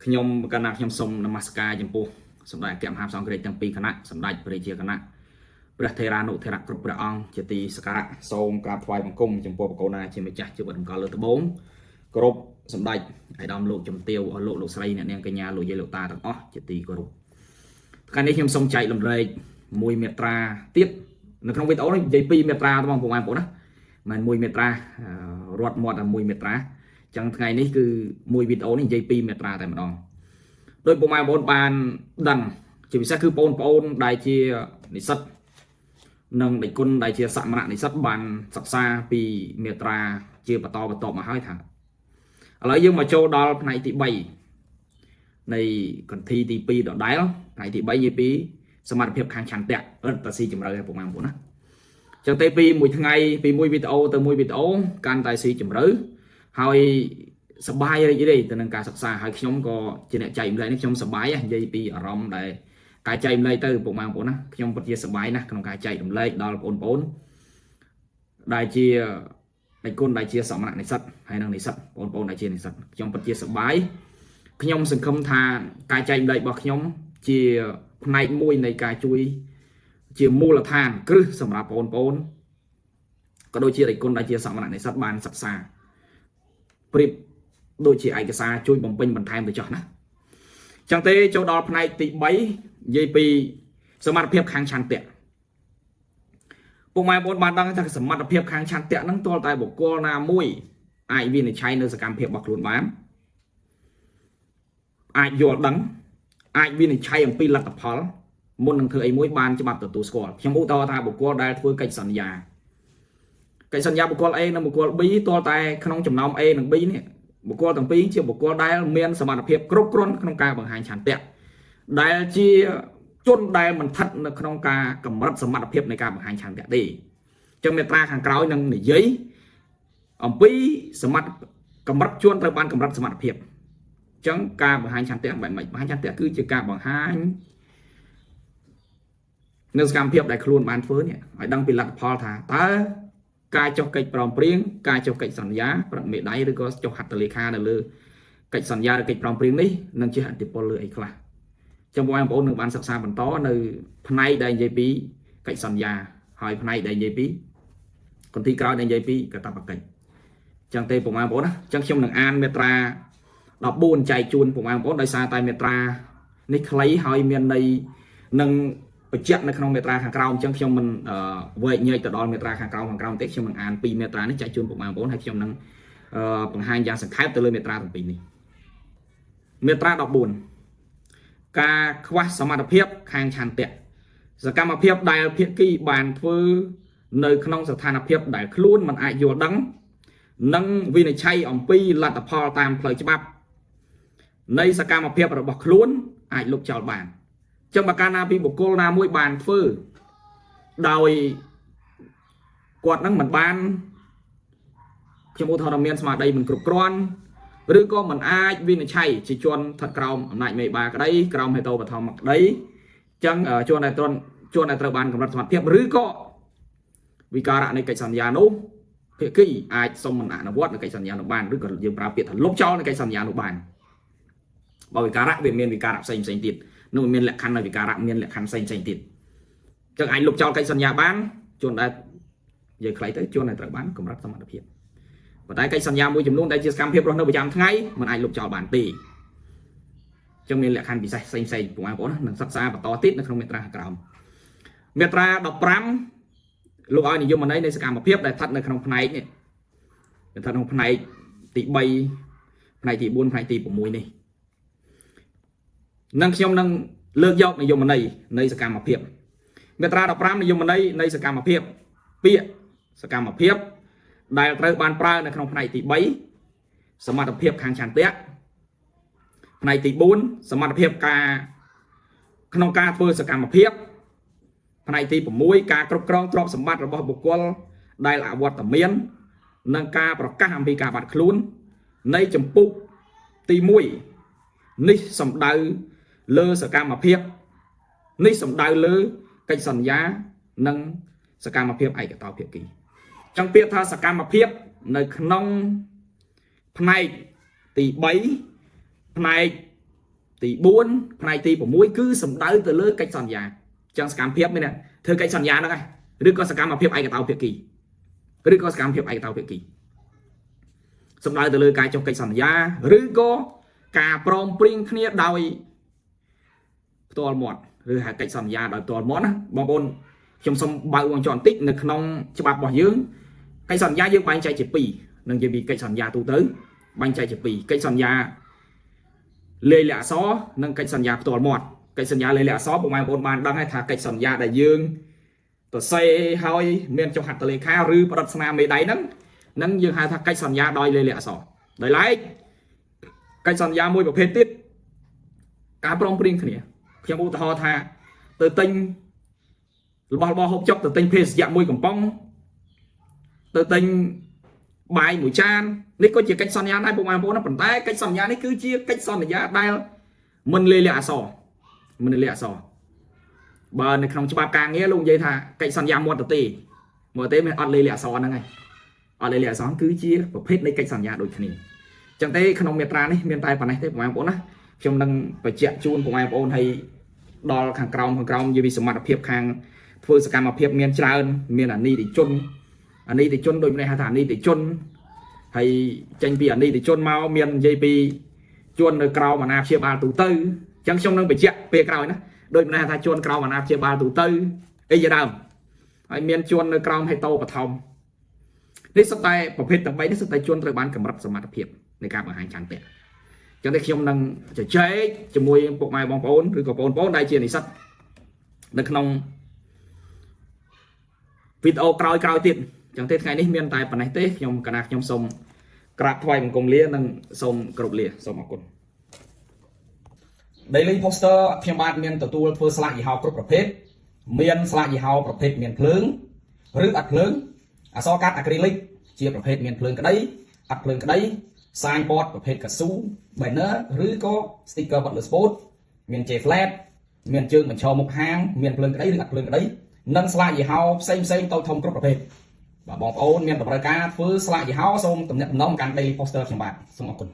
ខ្ញុំកណ្ណាខ្ញុំសូមនមស្ការចំពោះសម្ដេចអគ្គមហាសង្ឃរាជទាំងពីរគណៈសម្ដេចព្រះរាជាគណៈព្រះថេរានុថេរៈគ្រប់ព្រះអង្គជាទីសក្ការៈសូមក្រាបថ្វាយបង្គំចំពោះបកូនណាជាម្ចាស់ជីវិតតម្កល់លើត្បូងគ្រប់សម្ដេចឯកឧត្តមលោកជំទាវអស់លោកលោកស្រីអ្នកនាងកញ្ញាលោកយាយលោកតាទាំងអស់ជាទីគោរពថ្ងៃនេះខ្ញុំសូមចែករំលែកមួយមាត្រាទៀតនៅក្នុងវីដេអូនេះនិយាយពីរមាត្រាបងប្អូនបងប្អូនណាមិនមួយមាត្រារត់មាត់តែមួយមាត្រាចឹងថ្ងៃនេះគឺមួយវីដេអូនេះនិយាយពីរមាត្រាតែម្ដងដោយពុកម៉ែបងប្អូនបានដឹងជាពិសេសគឺបងប្អូនដែលជានិស្សិតនិងដេចគុណដែលជាសមណនិស្សិតបានសិក្សាពីមាត្រាជាបន្តបន្ទាប់មកហើយថាឥឡូវយើងមកចូលដល់ផ្នែកទី3នៃកន្ធីទី2ដដែលផ្នែកទី3និយាយពីសមត្ថភាពខាងឆន្ទៈរឹតតែស៊ីជម្រៅឲ្យពុកម៉ែបងប្អូនណាចឹងទេពីមួយថ្ងៃពីមួយវីដេអូទៅមួយវីដេអូកាន់តែស៊ីជម្រៅហើយសប្បាយរីករាយទៅនឹងការសិក្សាហើយខ្ញុំក៏ជាអ្នកចែករំលែកនេះខ្ញុំសប្បាយនិយាយពីអារម្មណ៍ដែលការចែករំលែកទៅពុកម៉ែបងប្អូនណាខ្ញុំពិតជាសប្បាយណាស់ក្នុងការចែករំលែកដល់បងប្អូនដែលជាដេចគុណដែលជាសមណនិស្សិតហើយនិងនិស្សិតបងប្អូនដែលជានិស្សិតខ្ញុំពិតជាសប្បាយខ្ញុំសង្ឃឹមថាការចែករំលែករបស់ខ្ញុំជាផ្នែកមួយនៃការជួយជាមូលដ្ឋានគ្រឹះសម្រាប់បងប្អូនក៏ដូចជាដេចគុណដែលជាសមណនិស្សិតបានសិក្សាប្រៀបដូចជាឯកសារជួយបំពេញបន្ថែមទៅចោះណាចឹងទេចូលដល់ផ្នែកទី3និយាយពីសមត្ថភាពខាងឆន្ទៈពុកម៉ែបងប្អូនបានដឹងថាសមត្ថភាពខាងឆន្ទៈហ្នឹងទាល់តែបុគ្គលណាមួយអាចវិនិច្ឆ័យនៅសកម្មភាពរបស់ខ្លួនបានអាចយល់ដឹងអាចវិនិច្ឆ័យអំពីលទ្ធផលមុននឹងធ្វើអីមួយបានច្បាប់ទទួលស្គាល់ខ្ញុំឧទាហរណ៍ថាបុគ្គលដែលធ្វើកិច្ចសន្យាកិច្ចសន្យាបុគ្គល A និងបុគ្គល B ទាល់តែក្នុងចំណោម A និង B នេះបុគ្គលទាំងពីរជាបុគ្គលដែលមានសមត្ថភាពគ្រប់គ្រាន់ក្នុងការបង្ហាញឆន្ទៈដែលជាជនដែលមិនស្ថិតនៅក្នុងការកម្រិតសមត្ថភាពនៃការបង្ហាញឆន្ទៈទេអញ្ចឹងមាត្រាខាងក្រោយនឹងនិយាយអំពីសមត្ថកម្រិតជួនត្រូវបានកម្រិតសមត្ថភាពអញ្ចឹងការបង្ហាញឆន្ទៈបែបម៉េចបង្ហាញឆន្ទៈគឺជាការបង្ហាញនៅសកម្មភាពដែលខ្លួនបានធ្វើនេះឲ្យដឹងពីលទ្ធផលថាតើការចុះកិច្ចព្រមព្រៀងការចុះកិច្ចសន្យាប្រមេដៃឬក៏ចុះហត្ថលេខានៅលើកិច្ចសន្យាឬកិច្ចព្រមព្រៀងនេះនឹងជះឥទ្ធិពលលើអីខ្លះចឹងបងប្អូននឹងបានសិក្សាបន្តនៅផ្នែកដែលនិយាយពីកិច្ចសន្យាហើយផ្នែកដែលនិយាយពីកន្ទីក្រោយដែលនិយាយពីកតបកិច្ចចឹងទេបងប្អូនណាចឹងខ្ញុំនឹងអានមាត្រា14ចែកជូនបងប្អូនដោយសារតែមាត្រានេះខ្លីហើយមានន័យនឹងបញ្ជាក់នៅក្នុងមាត្រាខាងក្រោមអញ្ចឹងខ្ញុំមិនវែកញែកទៅដល់មាត្រាខាងក្រោមខាងក្រោមទេខ្ញុំនឹងអានពីរមាត្រានេះចែកជូនបងប្អូនហើយខ្ញុំនឹងបង្ហាញយ៉ាងសង្ខេបទៅលើមាត្រាទាំងពីរនេះមាត្រា14ការខ្វះសមត្ថភាពខាងឆន្ទៈសកម្មភាពដែលភាគីបានធ្វើនៅក្នុងស្ថានភាពដែលខ្លួនមិនអាចយល់ដឹងនិងវិនិច្ឆ័យអំពីលទ្ធផលតាមផ្លូវច្បាប់នៃសកម្មភាពរបស់ខ្លួនអាចលុបចោលបានចឹងបើកាលណាពីបុគ្គលណាមួយបានធ្វើដោយគាត់នឹងមិនបានខ្ញុំឧទាហរណ៍មានស្មារតីមិនគ្រប់គ្រាន់ឬក៏មិនអាចវិនិច្ឆ័យជាជនស្ថិតក្រោមអំណាចមេបាក្តីក្រោមហេតុបឋមក្តីចឹងជនដែលត្រន់ជនដែលត្រូវបានកម្រិតសមត្ថភាពឬក៏វិការៈនៃកិច្ចសន្យានោះភាគីអាចសុំមិនអនុវត្តនៅកិច្ចសន្យានោះបានឬក៏យើងប្រើពាក្យថាលុបចោលនៅកិច្ចសន្យានោះបានបើវិការៈវាមានវិការៈផ្សេងផ្សេងទៀតនោះមានលក្ខខណ្ឌនៃវិការៈមានលក្ខខណ្ឌផ្សេងផ្សេងទៀតចឹងអាចលុបចោលកិច្ចសន្យាបានជនដែលនិយាយខ្លីទៅជនដែលត្រូវបានកម្រិតសមត្ថភាពប៉ុន្តែកិច្ចសន្យាមួយចំនួនដែលជាសកម្មភាពរស់នៅប្រចាំថ្ងៃមិនអាចលុបចោលបានទេចឹងមានលក្ខខណ្ឌពិសេសផ្សេងផ្សេងបងប្អូននឹងសិក្សាបន្តទៀតនៅក្នុងមាត្រាខាងក្រោមមាត្រា15លោកឲ្យនិយមន័យនៃសកម្មភាពដែលស្ថិតនៅក្នុងផ្នែកនេះស្ថិតក្នុងផ្នែកទី3ផ្នែកទី4ផ្នែកទី6នេះនឹងខ្ញុំនឹងលើកយកនិយមន័យនៃសកម្មភាពមាត្រា15និយមន័យនៃសកម្មភាពពាក្យសកម្មភាពដែលត្រូវបានប្រើនៅក្នុងផ្នែកទី3សមត្ថភាពខាងឆន្ទៈផ្នែកទី4សមត្ថភាពការក្នុងការធ្វើសកម្មភាពផ្នែកទី6ការគ្រប់គ្រងទ្រព្យសម្បត្តិរបស់បុគ្គលដែលអវត្តមាននិងការប្រកាសអំពីការបាត់ខ្លួននៃចម្ពោះទី1នេះសំដៅលើសកម្មភាពនេះសំដៅលើកិច្ចសន្យានិងសកម្មភាពឯកតោភាគីចង់ពាក្យថាសកម្មភាពនៅក្នុងផ្នែកទី3ផ្នែក ទី4ផ្នែកទី6គឺសំដៅទៅលើកិច្ចសន្យាចឹងសកម្មភាពមានធ្វើកិច្ចសន្យាហ្នឹងឯងឬក៏សកម្មភាពឯកតោភាគីឬក៏សកម្មភាពឯកតោភាគីសំដៅទៅលើការចុះកិច្ចសន្យាឬក៏ការព្រមព្រៀងគ្នាដោយផ្ទាល់មាត់ឬហៅកិច្ចសន្យាដោយផ្ទាល់មាត់ណាបងប្អូនខ្ញុំសូមបើកវងចរបន្តិចនៅក្នុងច្បាប់របស់យើងកិច្ចសន្យាយើងបែងចែកជា2នឹងនិយាយពីកិច្ចសន្យាទូទៅបែងចែកជា2កិច្ចសន្យាលាយលក្ខណ៍អក្សរនិងកិច្ចសន្យាផ្ទាល់មាត់កិច្ចសន្យាលាយលក្ខណ៍អក្សរបងប្អូនបានដឹងហើយថាកិច្ចសន្យាដែលយើងទៅសេហើយមានចុះហត្ថលេខាឬផ្ដិតស្នាមមេដៃហ្នឹងនឹងយើងហៅថាកិច្ចសន្យាដោយលាយលក្ខណ៍អក្សរដោយឡែកកិច្ចសន្យាមួយប្រភេទទៀតការព្រមព្រៀងគ្នាខ្ញុំឧទាហរណ៍ថាទៅទិញរបស់របរហូបចុកទៅទិញភេសជ្ជៈមួយកំប៉ុងទៅទិញបាយមួយចាននេះក៏ជាកិច្ចសន្យាដែរពុកម៉ែបងប្អូនណាប៉ុន្តែកិច្ចសន្យានេះគឺជាកិច្ចសន្យាដែលមិនលាយលក្ខណ៍អក្សរមិនលាយលក្ខណ៍អក្សរបើនៅក្នុងច្បាប់ការងារលោកនិយាយថាកិច្ចសន្យាមាត់ទទេមាត់ទទេមានអត់លាយលក្ខណ៍អក្សរហ្នឹងឯងអត់លាយលក្ខណ៍អក្សរគឺជាប្រភេទនៃកិច្ចសន្យាដូចគ្នាចឹងទេក្នុងមាត្រានេះមានតែប៉ុណ្ណេះទេពុកម៉ែបងប្អូនណាខ្ញុំនឹងបញ្ជាក់ជូនពុកម៉ែបងប្អូនឲ្យដល់ខាងក្រោមខាងក្រោមនិយាយពីសមត្ថភាពខាងធ្វើសកម្មភាពមានច្រើនមានអានីតិជនអានីតិជនដូចម្នេះហៅថាអានីតិជនហើយចេញពីអានីតិជនមកមាននិយាយពីជននៅក្រោមអាណាព្យាបាលទូទៅអញ្ចឹងខ្ញុំនឹងបញ្ជាក់ពេលក្រោយណាដូចម្នេះថាជនក្រោមអាណាព្យាបាលទូទៅអីជាដើមហើយមានជននៅក្រោមហេតោបឋមនេះសុទ្ធតែប្រភេទទាំង3នេះសុទ្ធតែជនត្រូវបានកម្រិតសមត្ថភាពនៃការបង្ហាញឆន្ទៈចឹងតែខ្ញុំនឹងជជែកជាមួយពុកម៉ែបងប្អូនឬក៏បងប្អូនដែលជានិស្សិតនៅក្នុងវីដេអូក្រោយក្រោយទៀតចឹងទេថ្ងៃនេះមានតែប៉ុណ្ណេះទេខ្ញុំកណាខ្ញុំសូមក្រាបថ្វាយបង្គំលានិងសូមគោរពលាសូមអរគុណ Daily Poster ខ្ញុំបាទមានទទួលធ្វើស្លាកយីហោគ្រប់ប្រភេទមានស្លាកយីហោប្រភេទមានភ្លើងឬអត់ភ្លើងអក្សរកាត់អាក្រីលិកជាប្រភេទមានភ្លើងក្តីអត់ភ្លើងក្តី sign board ប្រភេទកៅស៊ូ banner ឬក៏ sticker បិទលើ spot មាន J flat មានជើងបញ្ឈរមុខហាងមានភ្លើងក្តីឬអត់ភ្លើងក្តីនិងស្លាកយីហោផ្សេងផ្សេងតូចធំគ្រប់ប្រភេទបាទបងប្អូនមានតម្រូវការធ្វើស្លាកយីហោសូមទំនាក់ទំនងកាន់ Daily Poster ខ្ញុំបាទសូមអរគុណ។